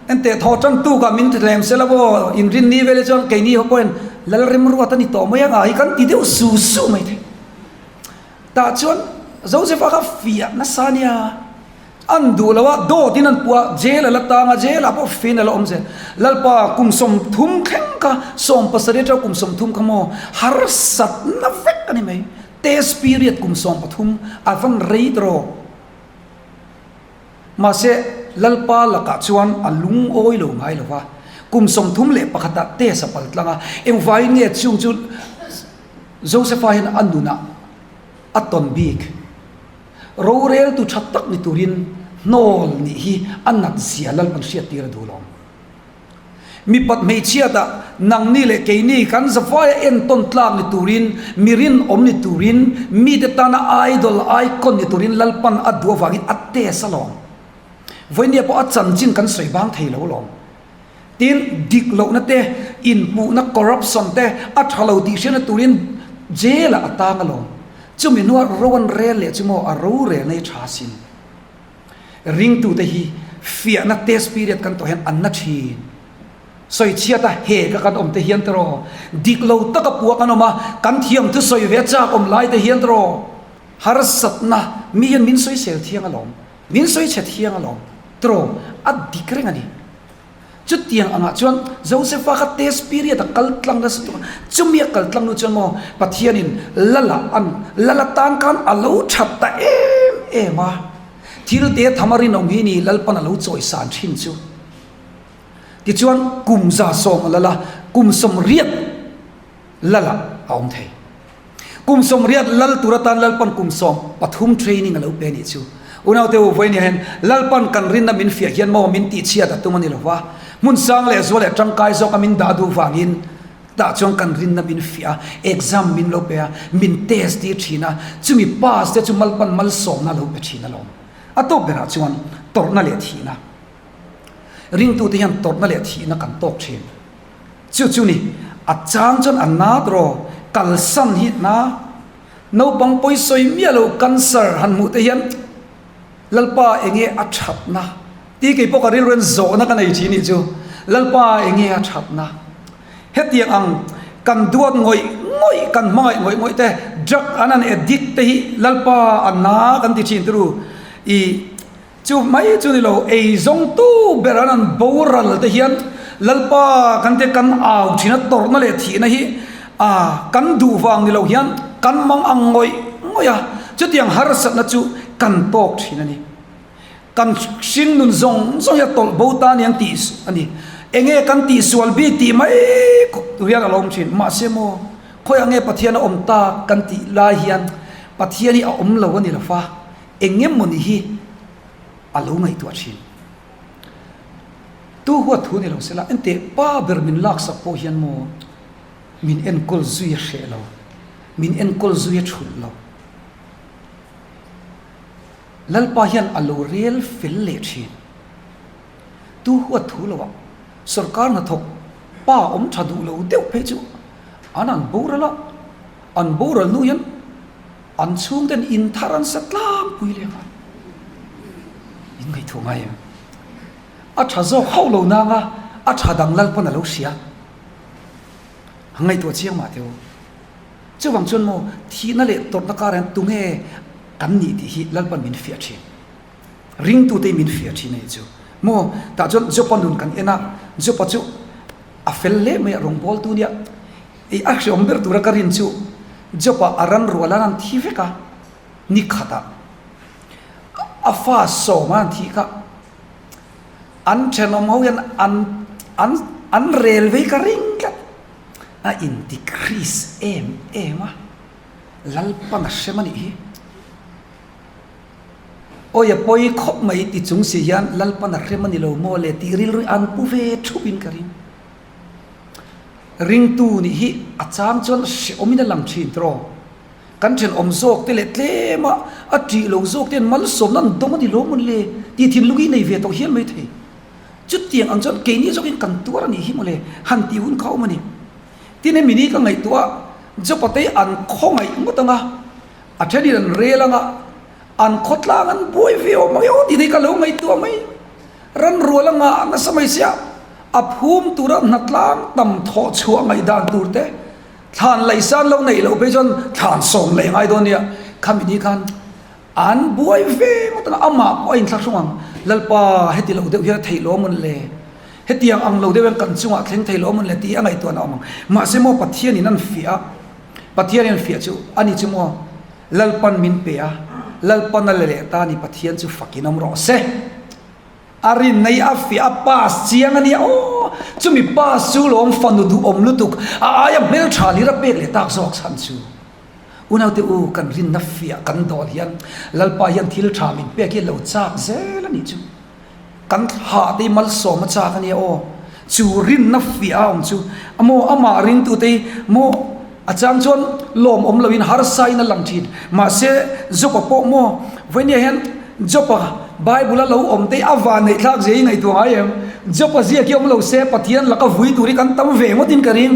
Enteh thaw tan tuk ah min ti thlem se la maw, inrinni vel hi chuan keini ho pawhin Lalremruat a ni tawh mai ang a hi kan ti deuh su su mai thei. Tah chuan Joseph-a kha fiah nasa nia, an duh lo a, dawt in an puh a, jail a la tang a, jail ah pawh fin a la awm zel. Lalpa kum 30 thleng kha, 70 atang kum 30 kha maw, harsatna vek a ni mai. Test period kum 13 a van rei tawh. Mahse, Lalpa lakah chuan a lungawi lo ngai lo va, kum 31 ah test a pal tlang a, engvaiin nge chung chu Josepha hian a nunah a tawn bik? Roreltu tha tak ni turin hnawl nih hi a nat zia Lalpan hriattir a duh lo. Mipat hmeichhiatah nangni leh keini kan zavaia entawn tlak ni turin, mi rinawm ni turin, mite tana idol, icon ni turin Lalpan a duh avangin a test alawm. Vawinia pawh a chanchin kan sawi bang thei lo alawm. Tin, dik lohna te, inhmuhna, corruption te a tha lo tih hriatna turin jail ah a tang alawm. Chumi hnuah ro an rel leh chu maw a rorelna hi tha sin. Ringtute hi fiahna test period kan tawh hian an na thin. Sawichhiata heka kan awm te hian tiraw, dik lo taka pua kan awm a, kan thiam thu sawi ve chak awm lai te hian tiraw, harsatna mi hian min sawisel thiang alawm, min sawichhe thiang alawm tiraw, a dik reng a ni. Chutiang angah chuan Josepha kha test period a kal tlang nasa tuk a, chumi a kal tlang nu chuan maw Pathianin Lala an Lala tan khan a lo that ta em em a, thil te tham a rinawm hi ni Lalpan a lo chawisan thin chu. Tichuan kum 110 a lal a, kum 80 Lala a awm thei. Kum 80 lal tur atan Lalpan kum 13 training a lo pe a nih chu. Unaute u, vawiin hian Lalpan kan rinna min fiah hian maw min tihchhiat a tum a ni lo va, hmun sang leh zual leh tangkai zawka min dah duh vangin tah chuan kan rinna min fiah a, exam min lo pe a, min test tir thin a, chumi pass te chu Malpan malsawmna a lo pe thin alawm. A tawp berah chuan tawrhna leh thihna. Ringtute hian tawrhna leh thihna kan tawk thin. Chu chu ni, a chang chuan a nat raw, kalsan hi na. Naupang pawisawi miah lo cancer han hmuh te hian Lalpa enge a thatna tih kei pawh ka rilru hian zawhna ka nei thin nih chu. Lalpa enge a thatna? Hetiang ang kan duat ngawih ngawih, kan hmangaih ngawih ngawih te, drug an han addict te hi Lalpa a na kan ti thin turu. I. Chu mai chu ni lo, ei zawngtu ber an an boral te hian Lalpa kan te kan au thin a, tawrhna leh thihna hi a kan duh vang ni lo hian kan mang ang ngawih ngawih a, chutiang harsatna chu kan tawk thin a ni. Kan hring nun zawng zawng hi a tawlh bo ta aniang tih a ni. Enge kan tihsual bik tih mai tur hian a lo awm thin. Mahse maw, khawiah nge Pathian a awm tak kan tih lai hian Pathian hi a awm lo a ni lo fa. Eng emawni hi a lo ngaihtuah thin. Tu huat thu ni lo sela, enteh pa ber min laksak pawh hian maw min enkawl zui a hreh lo, min enkawl zui a thulh lo. Lalpa hian a lo rel fel leh thin. Tu huat thu loah sorkar hnathawk pa awm tha duh lo deuh phei chu an an boral a, an boral hnu hian An chhungten in thar an sa tlangpui leh nghal. In ngaihtuah ngai em? A tha zawk hauh lo nang a, a tha dang lal pawn a lo hria. A ngaihtuah chiang mah teh u. Chuvang chuan maw thihna leh tawrhna karah hian tunge kan nih tih hi Lalpan min fiah thin. Ringtute hi min fiah thin a nih chu. Maw tah chuan Jopa nun kan en a, Jopa chu a fel hle mai a, rawngbawltu nia. I a hreawm ber tura ka rin chu Job-ah a ran rual an an thi vek a, ni khatah a fa sawm an an thih kha an thenawm ho hian an an an rel vei ka ring tlat a inti Chris em em a, Lalpan a hrem a nih hi. Awi a pawi khawp mai ti chung si hian Lalpan a hrem a ni lo maw le tih rilru an pu ve thupin ka ring. Ringtu nih hi a chang chuan hrehawmin a lang thin tiraw? Kan thenawm zawk te leh tlema a tih lo zawk te hian malsawmna an dawng a ni lo mawn le tih thinlung hi nei ve tawh hial mai thei. Chutiang ang chuan keini zawkin kan tuar a nih hi mawle han tih hun kha awm a ni. Tin hemi ni ka ngaihtuah a, Jopa te hi an khawngaih ngawt ang a, a thenin an rel ang a, an khawtlang an buai ve awm ang e aw tih te hi ka lo ngaihtuah mai. Ran rual a ngah nasa mai sia, a phum tura hnatlang tam thawh chhuah ngaihdan tur te, thlan laihsan lo neih loh phei chuan thlan sawm leh ngai dawn nia. Khami ni khan an buai ve ngawt ang a, amah pawh a inthlahrung ang, Lalpa heti lo deuh hian a theih lo amawn le, hetiang ang lo deuh hian kan chungah thleng thei lo amawn le tih a ngaihtuahna a awm ang. Mahse maw Pathianin an fiah a, Pathianin an fiah chu ani chu maw. Lalpan min pe a, Lalpan a la leh ta a ni Pathian chu fakin awm rawh se. A rinna hi a fiah a pass chiang a nia aw, chumi pass chu lawm fanu duhawm lutuk a aia hmeltha lir a pek leh tak zawk chhan chu. Unaute u kan rinna fiah kan dawl hian Lalpa hian thil tha min pek hi a lo chak zel a nih chu. Kan thlah te hi malsawm a chak a nia aw. Chu rinna fiah a awm chu a maw amah ringtute hi maw a chang chuan lawm awm loin harsa in a lang thin. Mahse Job-a pawh maw vawinia hian Job-a Bible a lo awm te hi a van neih thlak zia hi ngaihtuah ngai em? Job-a ziak hi awm lo se Pathian laka vui tur hi kan tam ve ngawtin ka ring.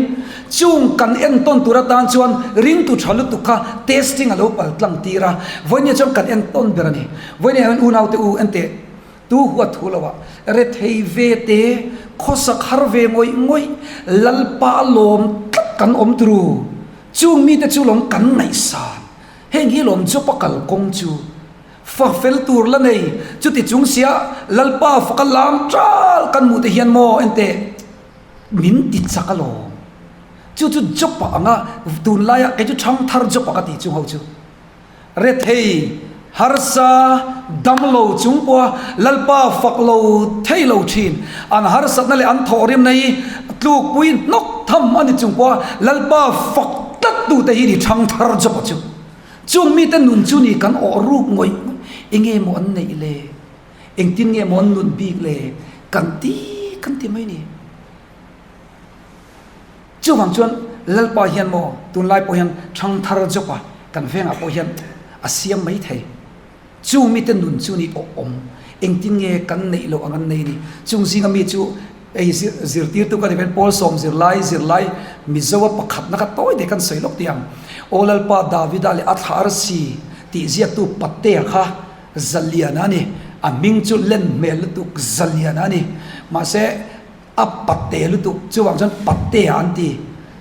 Chung kan entawn tur atan chuan ringtu tha lutuk kha testing a lo pal tlang tir a, vawinia chuan kan entawn ber a ni. Vawinia hian unaute u enteh tu huat thu lo ah rethei ve te khawsak har ve ngawih ngawih Lalpa a lawm tlat kan awm turu. Chung mite chu lawm kan ngaihsan. Heng hi lawm Job-a kalkawng chu fa fel tur la nei chuti chung sia Lalpa faka lam tal kan hmuh te hian maw enteh. Min ti chak alawm. Chu chu job ah anga tunlaia kei chu thangthar job ah ka ti chung ho chu. Rethei, harsa, damlo chung pawha Lalpa fak lo thei lo thin. An harsatna leh an thawhrimna hi tlukpui hnawk tham a ni chung pawha Lalpa fak tlat tute hi ni thangthar job ah chu. Chung mite nun chu ni kan awh ruk ngawih ngawih. Enge maw an neih le? Engtin nge maw an nun bik le? Kan ti kan ti mai ni. Chuvang chuan Lalpa hian maw tunlai pawh hian thangthar job a kan vengah pawh hian a siam mai thei. Chung mite nun chu ni awh awm. Engtin nge kan neih loh ang an nei ni. Chung zinga mi chu ei zirtirtu ka ni vel Paul sawm zirlai zirlai Mizo a pakhatna kha tawi te kan sawi lawk tih ang. Aw Lalpa Davida leh a thla arsi tih ziaktu Patea kha Zaliana a ni. A hming chu len hmel lutuk Zaliana a ni. Mahse, a pate lutuk chuvang chuan patea an ti.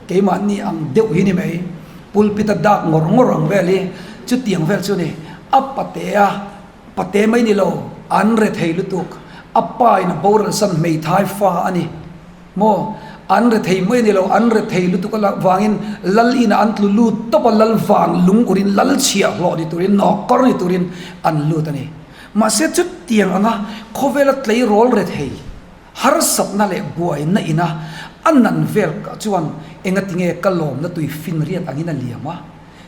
Keimahni ang deuh hi ni mai. Pulpit a dak ngawr ngawr ang vel hi chutiang vel chu a ni. A patea, pate mai ni lo, an rethei lutuk. A pa in a boral san hmeithai fa a ni. Maw? An rethei mai a ni lo, an rethei lutuk a lak vangin lal inah an tlu lut tawp a, lal van lung urin lal chhiah hlawh ni turin, nawkawr ni turin an lut a ni. Mahse chutiang anga khawvela tleirawl rethei, harsatna leh buaina ina a nan vel chuan engatinge ka lawmna tui finriat angin a liam a?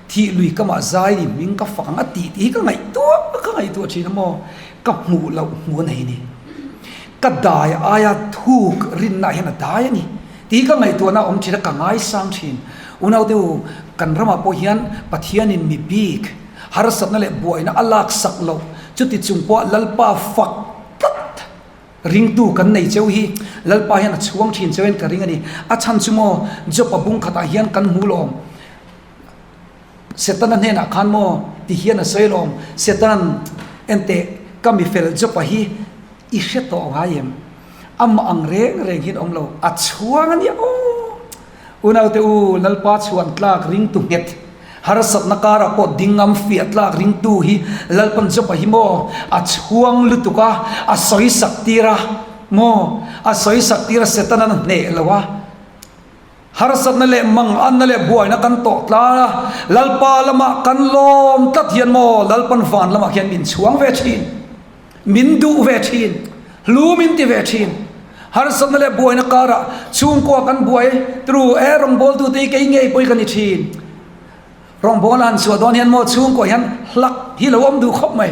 Thih lui ka mah zai ni hming ka fak ang a tih tih hi ka ngaihtuah ka ngaihtuah thin a maw? Ka hmuh loh hmuh a nei ni. Ka dai aia thuk rinna hian a dai a ni tih hi ka ngaihtuahna a awm thin a, ka ngaisang thin. Unaute u, kan ramah pawh hian Pathianin mi bik harsatna leh buaina a laksak loh chuti chung pawha Lalpa fak tlat Ringtu kan nei cheu hi Lalpa hian a chhuang thin cheu in ka ring a ni. A chhan chu maw Job-a bung khatah hian kan hmu lawm. Setana hnenah khan maw ti hian a sawi lawm. Setan, enteh ka mi fel Job-a hi i hre tawh ngai em? Amah ang reng reng hian awm lo. A chhuang a nia aw! Unaute u, Lalpa chhuan tlak ringtu nghet, harsatna karah pawh ding ngam fiah tlak ringtu hi Lalpan Job-a hi maw a chhuang lutuk a, a sawi sak tir a maw, a sawi sak tir a Setana'n a hneh lo a, harsatna leh manganna leh buaina kan tawh tlan a, Lalpa lamah kan lawm tlat hian maw Lalpan van lamah khian min chhuang ve thin. Min duh ve thin, hlu min ti ve thin. Harsatna leh buaina karah chhungkua kan buai tru e, rawngbawltute hi kei ngei pawh hi ka ni thin. Rawngbawla han chhuah dawn hian maw chhungkua hian hlak hi lo awm duh khawp mai.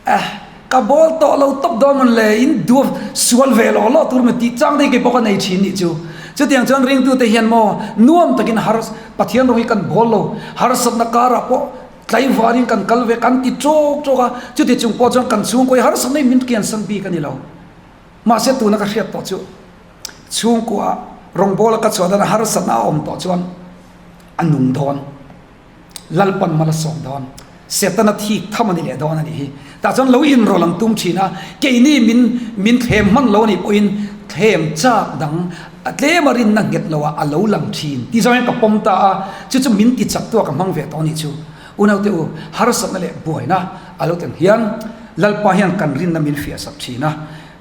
Eh, ka bawl tawh lo tawp dawn mawn le, in duh sual ve lawh lawh tur maw tih chang te hi kei pawh ka nei thin nih chu. Chutiang chuan ringtute hian maw nuam takin har Pathian rawng hi kan bawl lo, harsatna karah pawh Tlaivarin kan kal ve kan ti tawk tawk a, chuti chung pawh chuan kan chhungkaw hi harsatna in min kiansan bik a ni lo. Mahse tuna ka hriat tawh chu chhungkua rawngbawla ka chhuah dana harsatna a awm tawh chuan a nung dawn, Lalpan mal a sawm dawn, Setana thik tham a ni leh dawn a nih hi. Tah chuan lo inrawlh an tum thin a, keini min min thlem hman lo a nih pawhin thlem chak dang a tlem a rinna nghet lo ah a lo lang thin tih zawng hian ka pawm ta a, chu chu min ti chak tu a ka hmang ve tawh a nih chu. Unaute u, harsatna leh buaina a lo tel hian Lalpa hian kan rinna min fiah sak thin a.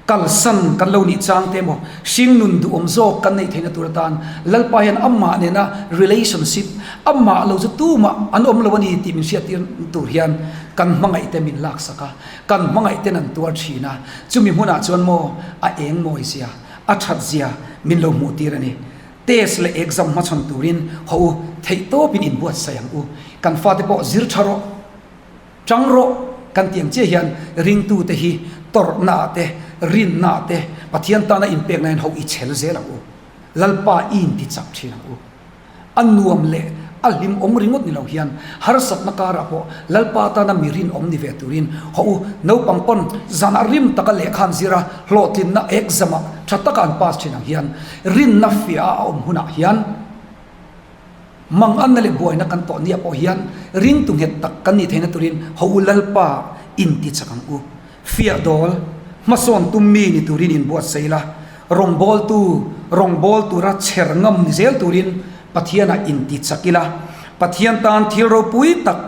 Kalsan kan lo nih chang te emaw, hringnun duhawm zawk kan neih theihna tur atan Lalpa hian amah nena relationship, amah lo chu tumah an awm lo a ni tih min hriattir tur hian kan hmangaih te min laksak a, kan hmangaih ten an tuar thin a, chumi hmunah chuan maw a eng mawi zia, a that zia min lo hmuh tir a ni. Test leh exam hmachhawn turin haw u, theihtawpin inbuatsaih ang u. Kan fate pawh zir tha rawh. Chang rawh kan tih ang chiah hian ringtute hi tawrhna ah te, rinna ah te, Pathian tana inpekna hian ho i chhel zel ang u. Lalpa i inti chak thin ang u. A nuam leh a hlimawm ringawt ni lo hian harsatna karah pawh Lalpa tana mi rinawm ni ve turin haw u. Naupang pawn zanah rim taka lehkha an zir a, hlawhtlinna exam ah tha taka an pass thin ang hian rinna fiah a awm hunah hian, Manganna leh buaina kan tawh nia pawh hian ringtu nghet tak kan nih theihna turin ho u Lalpa inti chak ang u. Fiah dawl, hmasawn tum mi ni turin inbuatsaih la, rawngbawltu rawngbâwl tura chher ngam ni zel turin Pathianah inti chak ila, Pathian tan thil ropui tak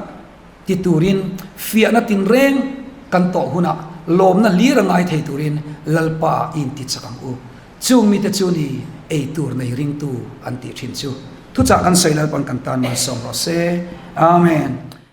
ti turin fiahna tinreng kan tawh hunah lawmna hlir a ngai thei turin Lalpa inti chak ang u. Chung mite chu ni ei tur nei ringtu an tih thin chu. Thuchah kan sawi Lalpan kan tan malsawm rawh se. Amen.